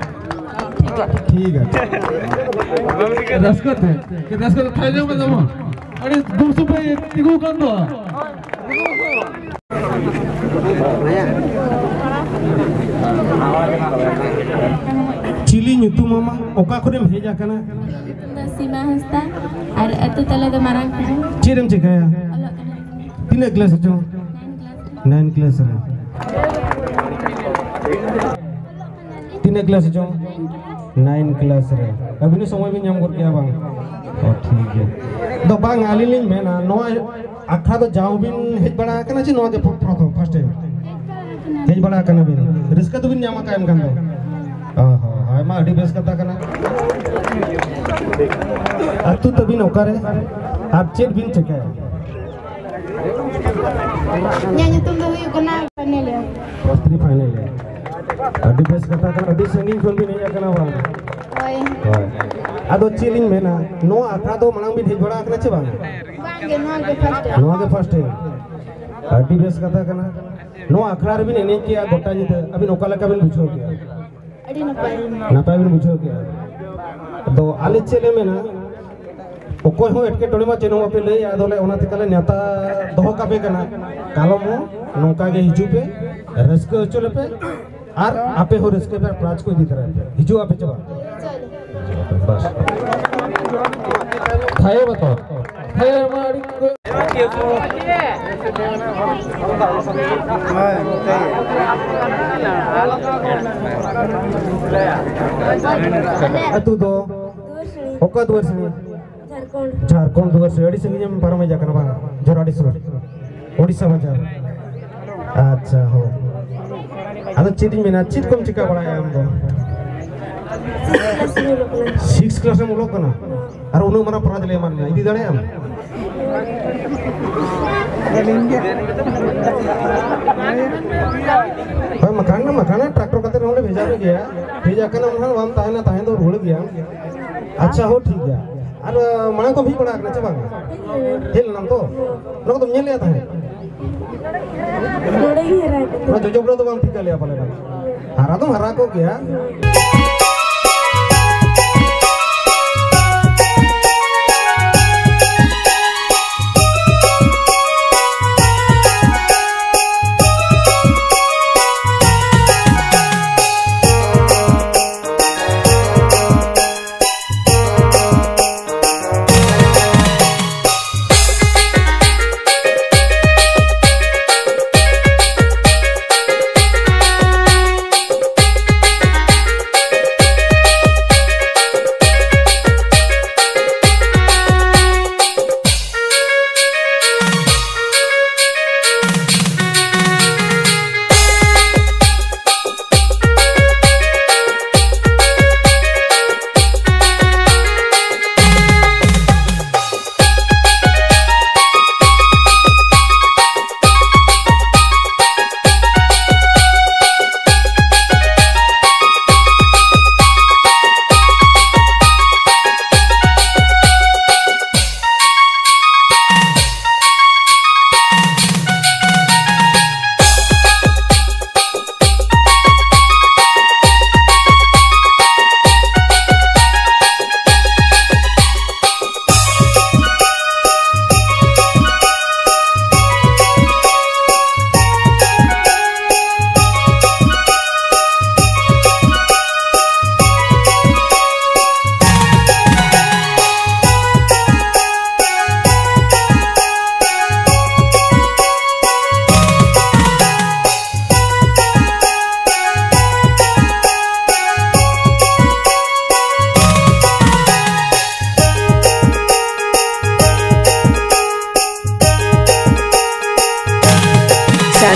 ᱴᱷᱤᱠ ᱜᱮᱭᱟ᱾ ᱨᱟᱹᱥᱠᱟᱹ ᱛᱮ, ᱨᱟᱹᱥᱠᱟᱹ ᱛᱮ ᱛᱷᱟᱭᱚ ᱧᱚᱜ ᱢᱮ ᱛᱟᱵᱚᱱ᱾ ᱟᱹᱰᱤ ᱫᱩᱠ ᱥᱩᱠ ᱨᱮ ᱛᱤᱸᱜᱩ ᱠᱟᱱ ᱫᱚ᱾ ᱪᱤᱞᱤ ᱧᱩᱛᱩᱢ ᱟᱢᱟᱜ? ᱚᱠᱟ ᱠᱷᱚᱱᱮᱢ ᱦᱮᱡ ᱟᱠᱟᱱᱟ? ᱧᱩᱛᱩᱢ ᱫᱚ ᱥᱤᱢᱟ ᱦᱟᱸᱥᱫᱟ ᱟᱨ ᱟᱹᱛᱩ ᱛᱟᱞᱮ ᱫᱚ ᱢᱟᱨᱟᱝ ᱠᱩᱲᱤ᱾ ᱪᱮᱫ ᱮᱢ ᱪᱤᱠᱟᱹᱭᱟ? ᱚᱞᱚᱜ ᱠᱟᱱᱟ᱾ ᱛᱤᱱᱟᱹᱜ ᱠᱞᱟᱥ ᱨᱮᱪᱚ? Nine class. ᱱᱟᱭᱤᱱ ᱠᱞᱟᱥ ᱨᱮ᱾ ᱛᱤᱱᱟᱹᱜ ᱠᱞᱟᱥ ᱨᱮᱪᱚ? ᱱᱟᱭᱤᱱ ᱠᱞᱟᱥ ᱨᱮ᱾ ᱟᱹᱵᱤᱱ ᱦᱚᱸ ᱥᱚᱢᱚᱭ ᱵᱤᱱ ᱧᱟᱢ ᱜᱚᱫ ᱜᱮᱭᱟ ᱵᱟᱝ? ᱚ, ᱴᱷᱤᱠ ᱜᱮᱭᱟ᱾ ᱫᱚ ᱵᱟᱝ, ᱟᱹᱞᱤᱧ ᱞᱤᱧ ᱢᱮᱱᱟ, ᱱᱚᱣᱟ ᱟᱠᱷᱲᱟ ᱫᱚ ᱡᱟᱣ ᱵᱤᱱ ᱦᱮᱡ ᱵᱟᱲᱟ ᱟᱠᱟᱱᱟ ᱪᱮ ᱱᱚᱣᱟ ᱜᱮ ᱯᱨᱚᱛᱷᱚᱢ, ᱯᱷᱟᱥᱴ ᱴᱟᱭᱤᱢ? ᱦᱮᱡ ᱵᱟᱲᱟ ᱟᱠᱟᱱᱟ ᱵᱤᱱ, ᱨᱟᱹᱥᱠᱟᱹ ᱫᱚᱵᱤᱱ ᱧᱟᱢ ᱟᱠᱟᱫ ᱮᱱᱠᱷᱟᱱ ᱫᱚ? ᱚ ᱦᱚᱸ, ᱟᱭᱢᱟ ᱟᱹᱰᱤ ᱵᱮᱥ ᱠᱟᱛᱷᱟ ᱠᱟᱱᱟ᱾ ᱟᱹᱛᱩ ᱛᱟᱹᱵᱤᱱ ᱚᱠᱟᱨᱮ ᱟᱨ ᱪᱮᱫ ᱵᱤᱱ ᱪᱤᱠᱟᱹᱭᱟ? ᱤᱧᱟᱹᱜ ᱧᱩᱛᱩᱢ ᱫᱚ ᱦᱩᱭᱩᱜ ᱠᱟᱱᱟ final year. Plus three final year. ᱟᱹᱰᱤ ᱵᱮᱥ ᱠᱟᱛᱷᱟ ᱠᱟᱱᱟ, ᱟᱹᱰᱤ ᱥᱟᱺᱜᱤᱧ ᱠᱷᱚᱱ ᱵᱤᱱ ᱦᱮᱡ ᱟᱠᱟᱱᱟ ᱵᱟᱝ? ᱦᱳᱭ᱾ ᱦᱳᱭ᱾ ᱟᱫᱚ ᱪᱮᱫ ᱞᱤᱧ ᱢᱮᱱᱟ, ᱱᱚᱣᱟ ᱟᱠᱷᱲᱟ ᱫᱚ ᱢᱟᱲᱟᱝ ᱵᱤᱱ ᱦᱮᱡ ᱵᱟᱲᱟ ᱟᱠᱟᱱᱟ ᱪᱮ ᱵᱟᱝ? ᱵᱟᱝ ᱜᱮ, ᱱᱚᱣᱟ ᱜᱮ ᱯᱷᱟᱥᱴ ᱴᱟᱭᱤᱢ᱾ ᱱᱚᱣᱟ ᱜᱮ ᱯᱷᱟᱥᱴ ᱴᱟᱭᱤᱢ᱾ ᱟᱹᱰᱤ ᱵᱮᱥ ᱠᱟᱛᱷᱟ ᱠᱟᱱᱟ᱾ ᱱᱚᱣᱟ ᱟᱠᱷᱲᱟ ᱨᱮᱵᱤᱱ ᱮᱱᱮᱡ ᱠᱮᱜᱼᱟ ᱜᱚᱴᱟ ᱧᱤᱫᱟᱹ, ᱟᱹᱵᱤᱱ ᱚᱠᱟ ᱞᱮᱠᱟ ᱵᱤᱱ ᱵᱩᱡᱷᱟᱹᱣ ᱠᱮᱜᱼᱟ? ᱟᱹᱰᱤ ᱱᱟᱯᱟᱭ᱾ ᱱᱟᱯᱟᱭ ᱵᱤᱱ ᱵᱩᱡᱷᱟᱹᱣ ᱠᱮᱜᱼᱟ? ᱟᱫᱚ ᱟᱞᱮ ᱪᱮᱫ ᱞᱮ ᱢᱮᱱᱟ, ᱚᱠᱚᱭ ᱦᱚᱸ ᱮᱴᱠᱮᱴᱚᱬᱮ ᱢᱟ ᱪᱮᱫ ᱦᱚᱸ ᱵᱟᱯᱮ ᱞᱟᱹᱭᱟ, ᱟᱫᱚ ᱞᱮ ᱚᱱᱟ ᱛᱮ ᱛᱟᱞᱮ ᱱᱮᱣᱛᱟ ᱫᱚᱦᱚ ᱠᱟᱯᱮ ᱠᱟᱱᱟ᱾ ᱠᱟᱞᱚᱢ ᱦᱚᱸ ᱱᱚᱝᱠᱟ ᱜᱮ ᱦᱤᱡᱩᱜ ᱯᱮ, ᱨᱟᱹᱥᱠᱟᱹ ᱦᱚᱪᱚ ᱞᱮᱯᱮ, ᱟᱨ ᱟᱯᱮ ᱦᱚᱸ ᱨᱟᱹᱥᱠᱟᱹ ᱯᱮ, ᱯᱨᱟᱭᱤᱡᱽ ᱠᱚ ᱤᱫᱤ ᱛᱚᱨᱟᱭ ᱯᱮ᱾ ᱦᱤᱡᱩᱜ ᱟᱯᱮ ᱪᱮ ᱵᱟᱝ? ᱵᱟᱥ᱾ ᱛᱷᱟᱭᱚ ᱵᱟᱛᱚ᱾ ᱛᱷᱟᱭᱚ ᱢᱟ ᱟᱹᱛᱩ ᱫᱚ ᱚᱠᱟ ᱫᱩᱣᱟᱹᱨ ᱥᱤᱬᱤ? ᱡᱷᱟᱲᱠᱷᱚᱸᱰ᱾ ᱡᱷᱟᱲᱠᱷᱚᱸᱰ ᱫᱩᱣᱟᱹᱨ ᱥᱤᱬᱤ, ᱟᱹᱰᱤ ᱥᱟᱺᱜᱤᱧ ᱮᱢ ᱯᱟᱨᱚᱢ ᱦᱮᱡ ᱟᱠᱟᱱᱟ ᱵᱟᱝ? ᱡᱷᱚᱨᱟᱰᱤ ᱥᱩᱨ, ᱳᱰᱤᱥᱟ ᱵᱟᱡᱟᱨ᱾ ᱟᱪᱪᱷᱟ, ᱦᱳᱭ᱾ ᱟᱫᱚ ᱪᱮᱫ ᱤᱧ ᱢᱮᱱᱟ, ᱪᱮᱫ ᱠᱚᱢ ᱪᱤᱠᱟ ᱵᱟᱲᱟᱭᱟ ᱟᱢ ᱫᱚ? ᱥᱤᱠᱥ ᱠᱞᱟᱥ ᱨᱮᱢ ᱚᱞᱚᱜ ᱠᱟᱱᱟ? ᱟᱨ ᱩᱱᱟᱹᱜ ᱢᱟᱨᱟᱝ ᱯᱨᱟᱭᱤᱡᱽ ᱞᱮ ᱮᱢᱟᱫ ᱢᱮᱭᱟ, ᱤᱫᱤ ᱫᱟᱲᱮᱭᱟᱜ ᱟᱢ? ᱦᱳᱭ, ᱢᱟᱠᱷᱟᱱ ᱢᱟᱠᱷᱟᱱ ᱴᱨᱟᱠᱴᱚᱨ ᱠᱟᱛᱮ ᱨᱮᱦᱚᱸ ᱞᱮ ᱵᱷᱮᱡᱟ ᱢᱮ ᱜᱮᱭᱟ᱾ ᱴᱷᱤᱠ ᱜᱮᱭᱟ, ᱠᱟᱱᱟ ᱢᱟᱠᱷᱟᱱ ᱵᱟᱢ ᱛᱟᱦᱮᱱᱟ, ᱛᱟᱦᱮᱸ ᱫᱚ ᱨᱩᱣᱟᱹᱲ ᱜᱮᱭᱟ᱾ ᱟᱪᱪᱷᱟ, ᱦᱳ, ᱴᱷᱤᱠ ᱜᱮᱭᱟ᱾ ᱟᱨ ᱢᱟᱲᱟᱝ ᱠᱚᱢ ᱦᱮᱡ ᱵᱟᱲᱟ ᱟᱠᱟᱱᱟ ᱪᱮ ᱵᱟᱝ? ᱦᱮᱡ ᱞᱮᱱᱟᱢ ᱛᱚ? ᱚᱱᱟ ᱠᱚᱫᱚᱢ ᱧᱮᱞ ᱞᱮᱜᱼᱟ ᱛᱟᱦᱮᱸᱫ? ᱱᱚᱰᱮ ᱜᱮ ᱦᱟᱨᱟ ᱟᱠᱟᱱᱟ᱾ ᱚᱱᱟ ᱡᱚᱡᱚ ᱵᱩᱲᱟᱹ ᱫᱚ ᱵᱟᱢ ᱴᱷᱤᱠᱟᱹ ᱞᱮᱜᱼᱟ ᱯᱟᱞᱮ ᱱᱟᱜ? ᱦᱟᱨᱟ ᱫᱚᱢ ᱦᱟᱨᱟ ᱠᱚᱜ ᱜᱮᱭᱟ᱾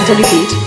Celebrate.